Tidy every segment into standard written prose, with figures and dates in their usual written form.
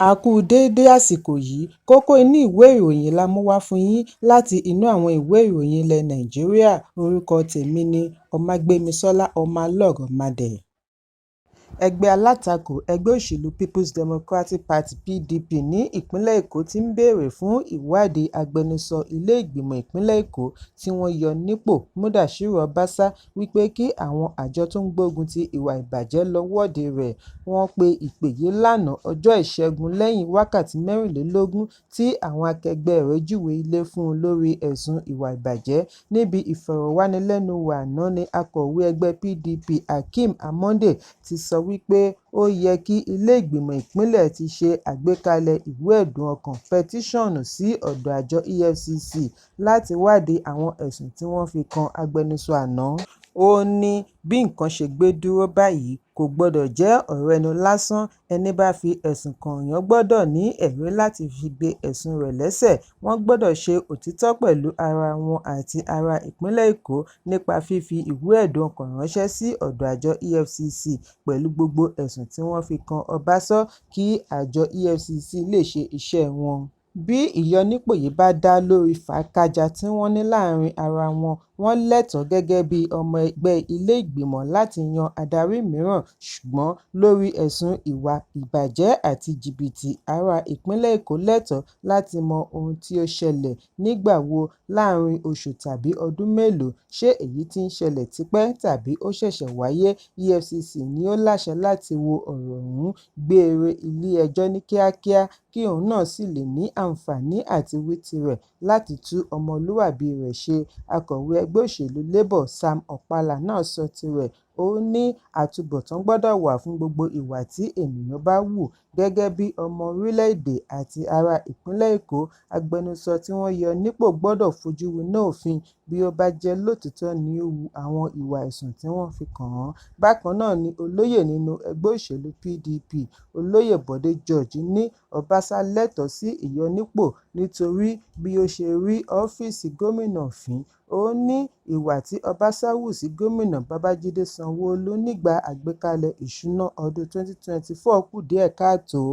A kú déédé àsìkò yìí. Kókó inú ìwé ìròyìn la mú wá fún yín láti inú àwọn ìwé ìròyìn ilẹ̀ Nàìjíríà. Orúkọ tèmi ni Ọmágbémisọ́lá Ọmọlọ́rọ̀mádé. Ẹgbẹ́ alátakò ẹgbẹ́ òṣèlú Peoples Democratic Party (PDP) ní ìpínlẹ̀ Èkó ti ń béèrè fún ìwádìí agbẹnusọ ilé ìgbìmọ̀ ìpínlẹ̀ Èkó tí wọ́n yọ nípò Mudashiru Ọbaṣá wípé kí àwọn àjọ tó ń gbógun ti ìwà ìbàjẹ́ lọ wọ́de rẹ̀. Wọ́n pe ìpè yìí lánàá ọjọ́ Ìṣẹ́gun lẹ́yìn wákàtí 24 tí àwọn akẹgbẹ́ rẹ̀ júwe ilé fún un lórí ẹ̀sùn ìwà ìbàjẹ́. Níbi ìfọ̀rọ̀wánilẹ́nuwò àná ní akọ̀wé ẹgbẹ́ PDP Hakeem Amọ́dé ti sọ wípé ó yẹ kí ilé ìgbìmọ̀ ìpínlẹ̀ ti ṣe àgbékalẹ̀ ìwé ẹ̀dùn ọkàn pẹtíṣọ̀nù sí ọ̀dọ̀ àjọ EFCC láti wádìí àwọn ẹ̀sùn tí wọ́n fi kan agbẹnusọ àná. Ó ní bí nǹkan ṣe gbé dúró báyìí kò gbọdọ̀ jẹ́ ọ̀rọ̀ ẹnu lásán, ẹní bá fi ẹ̀sùn kànyàn gbọdọ̀ ní ẹ̀rí láti fi gbé ẹ̀sùn rẹ̀ lẹ́sẹ̀. Wọ́n gbọdọ̀ ṣe òtítọ́ pẹ̀lú ara wọn àti ará ìpínlẹ̀ Èkó nípa fífi ìwé ẹ̀dùn ọkàn ránṣẹ́ sí ọ̀dọ̀ àjọ EFCC pẹ̀lú gbogbo ẹ̀sùn tí wọ́n fi kan Ọbaṣá kí àjọ EFCC lè ṣe iṣẹ́ wọn. Bí ìyọnipò yìí bá dá lórí fàákájàá tí wọ́n ní láàrin ara wọn, wọ́n lẹ́tọ̀ọ́ gẹ́gẹ́ bí ọmọ ẹgbẹ́ ilé ìgbìmọ̀ láti yan adarí mìíràn, ṣùgbọ́n lórí ẹ̀sùn ìwà ìbàjẹ́ àti jìbìtì, ará ìpínlẹ̀ Èkó lẹ́tọ̀ọ́ láti mọ ohun tí ó ṣẹlẹ̀, nígbà wo, láàrin oṣù tàbí ọdún mélòó, ṣé èyí ti ń ṣẹlẹ̀ tipẹ́ tàbí ó ṣẹ̀ṣẹ̀ wáyé. EFCC ní ó láṣẹ láti wọ ọ̀rọ̀ ọ̀hún gbé re ilé ẹjọ́ ní kíákíá kí òun náà sì lè ní àǹfààní àti wí tirẹ̀ láti tú ọmọlúàbí rẹ̀ ṣe. Akọ̀wé ẹgbẹ́ òṣèlú Labour Sam Okpala náà sọ tirẹ̀, ó ní àtúbọ̀tán gbọdọ̀ wà fún gbogbo ìwà tí ènìyàn bá hù gẹ́gẹ́ bí ọmọ orílẹ̀-èdè àti ará ìpínlẹ̀ Èkó. Agbẹnusọ tí wọ́n yọ nípò gbọdọ̀ fojú winá òfin bí ó bá jẹ́ lóòtítọ́ ni ó hu àwọn ìwà ẹ̀sùn tí wọ́n fi kàn án. Bákan náà ni olóyè nínú ẹgbẹ́ òṣèlú PDP, Olóyè Bọ̀dé George ní Ọbaṣá lẹ́tọ̀ọ́ sí ìyọnipò nítorí bí ó ṣe rí ọ́fíìsì gómìnà fín. Ó ní ìwà tí Ọbaṣá hù sí gómìnà Babájídé Sanwó-Olú nígbà àgbékalẹ̀ ìṣúná ọdún 2024 kù díẹ̀ káàtó.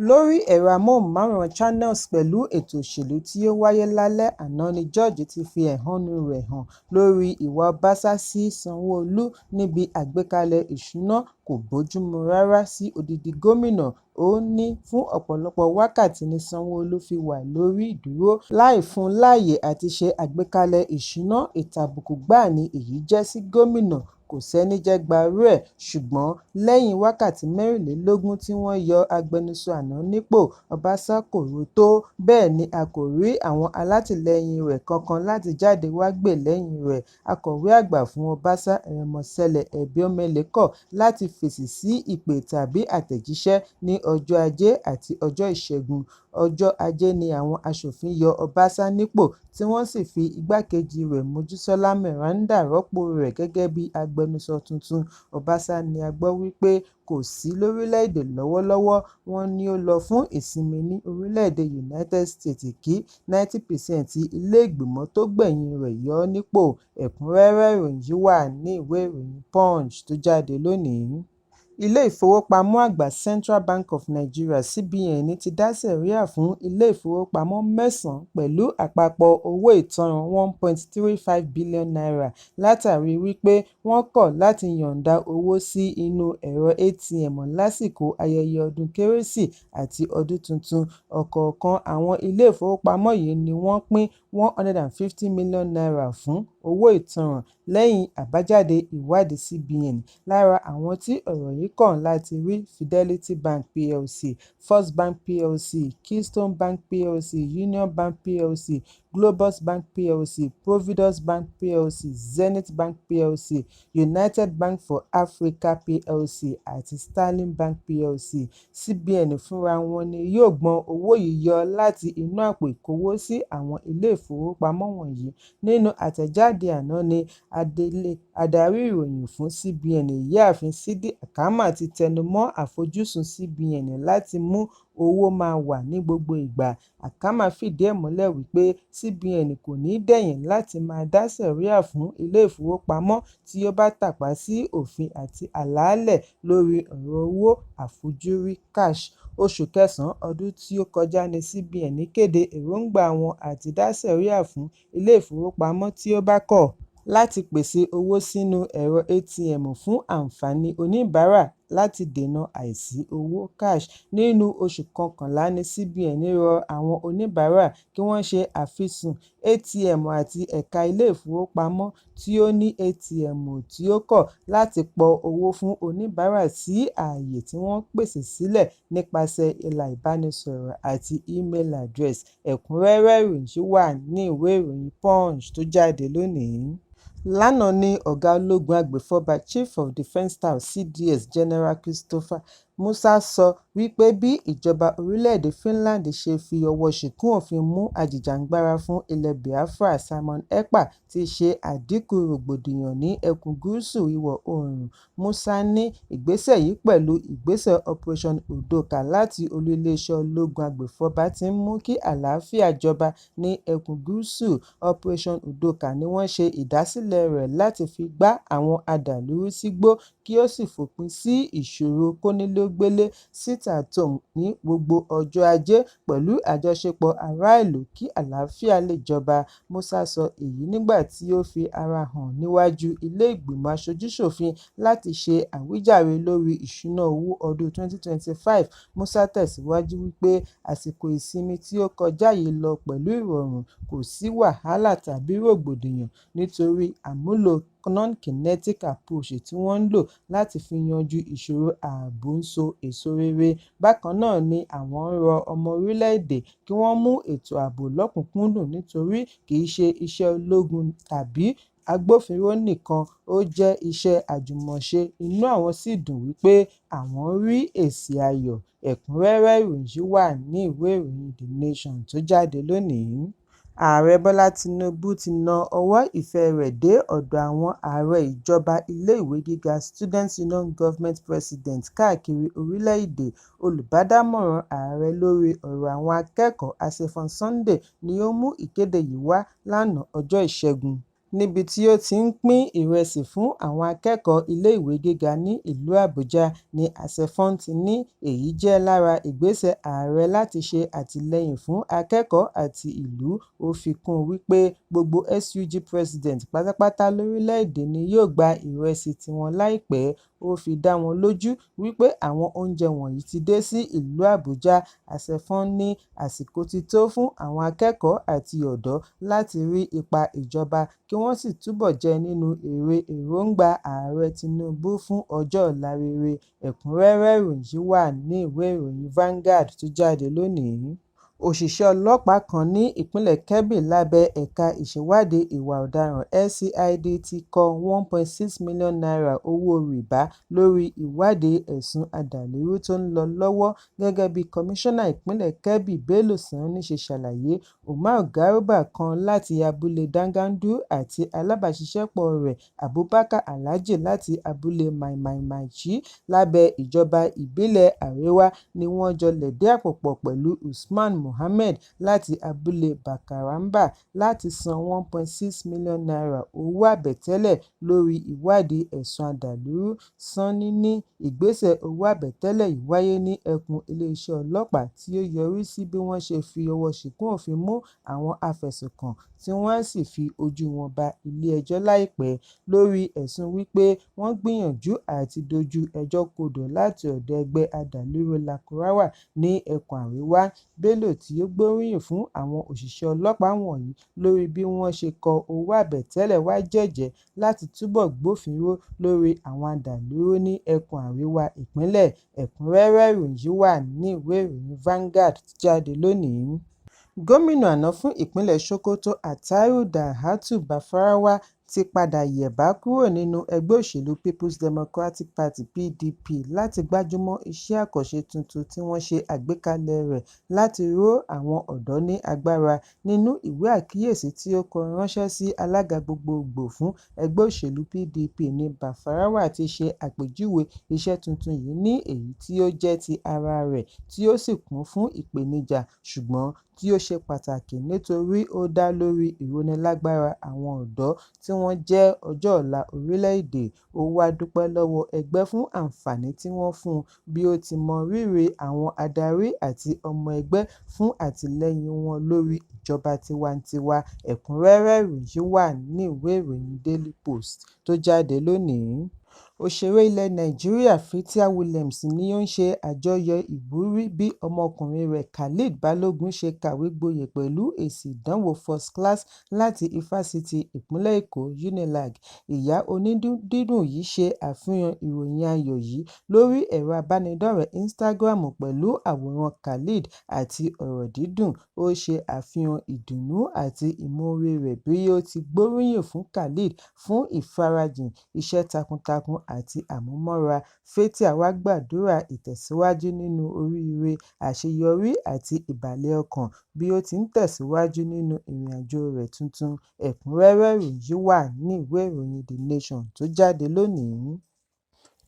Lórí ẹ̀rọ amóhùnmáwòrán Channels pẹ̀lú ètò òṣèlú tí ó wáyé lálẹ́ àná ní George ti fi ẹ̀hónú rẹ̀ hàn lórí ìwà Ọbaṣá sí Sanwó-Olú níbi àgbékalẹ̀ ìṣúná kò bójúmu rárá sí odidi gómìnà. Ó ní fún ọ̀pọ̀lọpọ̀ wákàtí ní Sanwó-Olú fi wà lórí ìdúró láì fún un láyè àti ṣe àgbékalẹ̀ ìṣúná, ìtàbùkù gbáà ni èyí jẹ́ sí gómìnà, kò sẹ́ní jẹ́ gbarú ẹ̀. Ṣùgbọ́n lẹ́yìn wákàtí 24 tí wọ́n yọ agbẹnusọ àná nípò, Ọbaṣá kò rò tó, bẹ́ẹ̀ ni a kò rí àwọn alátìlẹyìn rẹ̀ kankan láti jáde wá gbè lẹ́yìn rẹ̀. Akọ̀wé àgbà fún Ọbaṣá, Eromosele Ibiomele kọ̀ láti fèsì sí ìpè tàbí àtẹ̀jíṣẹ́ ní ọjọ́ Ajé àti ọjọ́ Ìṣẹ́gun. Ọjọ́ Ajé ni àwọn aṣòfin yọ Ọbaṣá nípò tí wọ́n sì fi igbákejì rẹ̀ Mojísọ́lá Meranda rọ́pò rẹ̀ gẹ́gẹ́ bí agbẹnusọ tuntun. Ọbaṣá ni a gbọ́ wípé kò sí lórílẹ̀-èdè lọ́wọ́lọ́wọ́, wọ́n ní ó lọ fún ìsinmi ní orílẹ̀-èdè United States kí 90% ilé ìgbìmọ̀ tó gbẹ̀yìn rẹ̀ yọ ọ́ nípò. Ẹ̀kúnrẹ́rẹ́ ìròyìn yìí wà ní ìwé ìròyìn Punch tó jáde lónìí. Ilé ìfowópamọ́ àgbà Central Bank of Nigeria (CBN) ti dá sẹ̀ríà fún ilé ìfowópamọ́ mẹ́sàn-án pẹ̀lú àpapọ̀ owó ìtanràn ₦1.35 billion látàrí wípé wọ́n kọ̀ láti yọ̀ǹda owó sí inú ẹ̀rọ ATM lásìkò ayẹyẹ ọdún Kérésì àti ọdún tuntun. Ọ̀kọ̀ọ̀kan àwọn ilé ìfowópamọ́ yìí ni wọ́n pín ₦150 million fún owó ìtanràn lẹ́yìn àbájáde ìwádìí CBN. Lára àwọn tí ọ̀rọ̀ yìí kàn la ti rí Fidelity Bank Plc, First Bank Plc, Keystone Bank Plc, Union Bank Plc, Globus Bank Plc, Providus Bank Plc, Zenith Bank Plc, United Bank for Africa Plc àti Sterling Bank Plc. CBN fúnra wọn ni yóò gbọ́n owó yìí yọ láti inú àpò ìkówósí àwọn ilé ìfowópamọ́ wọ̀nyí. Nínú àtẹ̀jáde àná ní adelé adarí ìròyìn fún CBN Ìyáàfin Sidi Akama ti tẹnumọ́ àfojúsùn CBN láti mú Owó máa wà ní gbogbo ìgbà. Akama fìdí ẹ̀ múlẹ̀ wípé CBN kò ní dẹ̀yìn láti máa dá sẹ̀ríà fún ilé ìfowópamọ́ tí ó bá tàpá sí òfin àti àlàálẹ̀ lórí ọ̀rọ̀ owó àfojúrí cash. Oṣù kẹsàn-án ọdún tí ó kọjá ní CBN kéde èròńgbà wọn àti dá sẹ̀ríà fún ilé ìfowópamọ́ tí ó bá kọ̀ láti pèsè owó sínú ẹ̀rọ ATM fún àǹfààní oníbàárà láti dènà àìsí owó cash. Nínú oṣù kọkànlá ní CBN rọ àwọn oníbàárà kí wọ́n ṣe àfisùn ATM àti ẹ̀ka ilé ìfowópamọ́ tí ó ní ATM tí ó kọ̀ láti pọ owó fún oníbàárà sí ààyè tí wọ́n pèsè sílẹ̀ nípasẹ̀ ìlà ìbánisọ̀rọ̀ àti email address. Ẹ̀kúnrẹ́rẹ́ ìròyìn yìí wà ní ìwé ìròyìn Punch tó jáde lónìí. Lánàá ní ọ̀gá ológun agbèfọ́ba, Chief of Defence Staff CDS General Christopher Musa sọ wípé bí ìjọba orílẹ̀-èdè Finland ṣe fi ọwọ́ ṣìkún òfin mú ajìjàgbara fún ilẹ̀ Biafra Simon Ekpa ti ṣe àdínkù rògbòdìyàn ní ẹkùn gúúsù ìwọ̀-oòrùn. Musa ní ìgbésẹ̀ yìí pẹ̀lú ìgbésẹ̀ Operation Udoka láti olú iléeṣẹ́ ológun agbèfọ́ba ti ń mú kí àlàáfíà jọba ní ẹkùn gúúsù. Operation Udoka ni wọ́n ṣe ìdásílẹ̀ rẹ̀ láti fi gbá àwọn adàlúrú sígbó kí ó sì fòpin sí ìṣòro kónílé-ó-gbélé, sit-at-home ní gbogbo ọjọ́ Ajé pẹ̀lú àjọṣepọ̀ ará-ìlú kí àlàáfíà lè jọba. Musa sọ èyí nígbà tí ó fi ara hàn níwájú ilé ìgbìmọ̀ aṣojú-ṣòfin láti ṣe àwíjàre lórí ìṣúná owó ọdún 2025. Musa tẹ̀síwájú wípé àsìkò ìsinmi tí ó kọjá yìí lọ pẹ̀lú ìrọ̀rùn, kò sí wàhálà tàbí rògbòdìyàn nítorí àmúlò non-kinetic approach tí wọ́n ń lò láti fi yanjú ìṣòro ààbò ń so èso rere. Bákan náà ni àwọn ń rọ ọmọ orílẹ̀-èdè kí wọ́n mú ètò ààbò lọ́kùn-ún-kúndùn nítorí kì í ṣe iṣẹ́ ológun tàbí agbófinró nìkan, ó jẹ́ iṣẹ́ àjùmọ̀ṣe, inú àwọn sì dùn wípé àwọn rí èsì ayọ̀. Ẹ̀kúnrẹ́rẹ́ ìròyìn yìí wà ní ìwé ìròyìn The Nation tó jáde lónìí. Ààrẹ Bọ́lá Tinubu ti na ọwọ́ ìfẹ́ rẹ̀ dé ọ̀dọ̀ àwọn ààrẹ ìjọba ilé-ìwé gíga Students Union Government Presidents káàkiri orílẹ̀-èdè. Olùbádámọ̀ràn ààrẹ lórí ọ̀rọ̀ àwọn akẹ́kọ̀ọ́, Asefon Sunday, ni ó mú ìkéde yìí wá lánàá ọjọ́ Ìṣẹ́gun níbi tí ó ti ń pín ìrẹsì fún àwọn akẹ́kọ̀ọ́ ilé-ìwé gíga ní ìlú Àbújá ní Asefon ti ní èyí jẹ́ lára ìgbésẹ̀ ààrẹ láti ṣe àtìlẹ́yìn fún akẹ́kọ̀ọ́ àti ìlú. Ó fi kún un wípé gbogbo SUG president pátápátá lórílẹ̀-èdè ni yóò gba ìrẹsì tiwọn láìpẹ́. Ó fi dá wọn lójú wípé àwọn oúnjẹ wọ̀nyí ti dé sí ìlú Àbújá. Asefon ní àsìkò ti tó fún àwọn akẹ́kọ̀ọ́ àti ọ̀dọ́ láti rí ipa ìjọba kí wọ́n sì túbọ̀ jẹ nínú èrè èròńgbà Ààrẹ Tinubu fún ọjọ́ ọ̀la rere. Ẹ̀kúnrẹ́rẹ́ ìròyìn yìí wà ní ìwé ìròyìn Vanguard tó jáde lónìí. Òṣìṣẹ́ ọlọ́pàá kan ní ìpínlẹ̀ Kebbi lábẹ́ Ẹ̀ka Ìṣèwádìí Ìwà Ọ̀daràn SCID ti kọ ₦1.6 mílíọ̀nù owó rìbá lórí ìwádìí ẹ̀sùn adàlúrú tó ń lọ lọ́wọ́. Gẹ́gẹ́ bí Kọmíṣánná ìpínlẹ̀ Kebbi Bello Sanni ṣe ṣàlàyé, Umar Garba kan láti abúlé Dangandu àti alábàáṣiṣẹ́pọ̀ rẹ̀ Abubakar Alhaji láti abúlé Maimaimaichi lábẹ́ ìjọba ìbílẹ̀ Arewa ni wọ́n jọ lẹ̀dí àpò pọ̀ pẹ̀lú Usman Mohammed láti abúlé Bakaramba láti san ₦1.6 mílíọ̀nù owó àbẹ̀tẹ́lẹ̀ lórí ìwádìí ẹ̀sùn adàlúrú. Sanni ní ìgbésẹ̀ owó àbẹ̀tẹ́lẹ̀ yìí wáyé ní ẹkùn iléeṣẹ́ ọlọ́pàá tí ó yọrí sí bí wọ́n ṣe fi ọwọ́ ṣìkún òfin mú àwọn afẹ̀sùnkàn tí wọ́n á sì fi ojú wọn bá ilé-ẹjọ́ láìpẹ́ lórí ẹ̀sùn wípé wọ́n gbìyànjú àti dojú ẹjọ́ kodò láti ọ̀dọ̀ ẹgbẹ́ adàlúrú Lakurawa ní ẹkùn àríwá. Bello tí ó gbóríyìn fún àwọn òṣìṣẹ́ ọlọ́pàá wọ̀nyí lórí bí wọ́n ṣe kọ owó àbẹ̀tẹ́lẹ̀ wá jẹ́jẹ̀ẹ́ láti túbọ̀ gbófinró lórí àwọn adàlúrú ní ẹkùn àríwá ìpínlẹ̀. Ẹ̀kúnrẹ́rẹ́ ìròyìn yìí wà ní ìwé ìròyìn Vanguard tó jáde lónìí. Gómìnà àná fún ìpínlẹ̀ Sokoto, Attahiru Dalhatu Bafarawa, Ti padà yẹ̀bá kúrò nínú ẹgbẹ́ òṣèlú People's Democratic Party (PDP) láti gbájúmọ́ iṣẹ́ àkànṣe tuntun tí wọ́n ṣe àgbékalẹ̀ rẹ̀ láti ró àwọn ọ̀dọ́ ní agbára. Nínú ìwé àkíyèsí tí ó kọ ránṣẹ́ sí alága gbogboògbò fún ẹgbẹ́ òṣèlú PDP ní Bafarawa ti ṣe àpèjúwe iṣẹ́ tuntun yìí ní èyí tí ó jẹ́ ti ara rẹ̀ tí ó sì kún fún ìpèníjà, ṣùgbọ́n tí ó ṣe pàtàkì nítorí ó dá lórí ìrónilágbára àwọn ọ̀dọ́ tí wọ́n jẹ́ ọjọ́ ọ̀la orílẹ̀-èdè. Ó wá dúpẹ́ lọ́wọ́ ẹgbẹ́ fún àǹfààní tí wọ́n fún un bí ó ti mọ rírì àwọn adarí àti ọmọ ẹgbẹ́ fún àtìlẹ́yìn wọn lórí ìjọba tiwantiwa. Ẹ̀kúnrẹ́rẹ́ ìròyìn wà nínú ìwé ìròyìn Daily Post tó jáde lónìí. Òṣèré ilẹ̀ Nàìjíríà Fathia Williams ni ó ń ṣe àjọyọ̀ ìwúrí bí ọmọkùnrin rẹ̀ Khalid Balogun ṣe kàwé gboyè pẹ̀lú èsì ìdánwò First Class láti Ifásitì Ìpínlẹ̀ Èkó (UNILAG). Ìyá onídùn yìí ṣe àfihàn ìròyìn ayọ̀ yìí lórí ẹ̀rọ ìbánidọ́rẹ̀ẹ́ Instagram pẹ̀lú àwòrán Khalid àti ọ̀rọ̀ dídùn. Ó ṣe àfihàn ìdùnnú àti ìmoore rẹ̀ bí ó ti gbóríyìn fún Khalid fún ìfarajìn, iṣẹ́ takuntakun àti àmúmọ́ra. Fathia wá gbàdúrà ìtẹ̀síwájú nínú oríire, àṣeyọrí àti ìbàlẹ̀ ọkàn bí ó ti ń tẹ̀síwájú nínú ìrìnàjò rẹ̀ tuntun. Ẹ̀kúnrẹ́rẹ́ ìròyìn wà nínú ìwé ìròyìn The Nation tó jáde lónìí.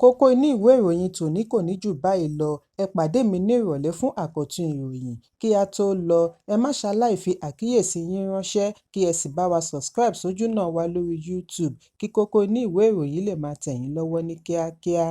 Kókó inú ìwé ìròyìn tòní kò ní jù báyìí lọ. Ẹ pàdé mi ní ìrọ̀lẹ́ fún àkọ́tún ìròyìn. Kí á tó lọ, ẹ má ṣaláì fi àkíyèsí yín ránṣẹ́ kí ẹ sì bá wa subscribe sójúnà wa lórí YouTube kí kókó inú ìwé ìròyìn lè máa tẹ̀ yín lọ́wọ́ ní kíákíá.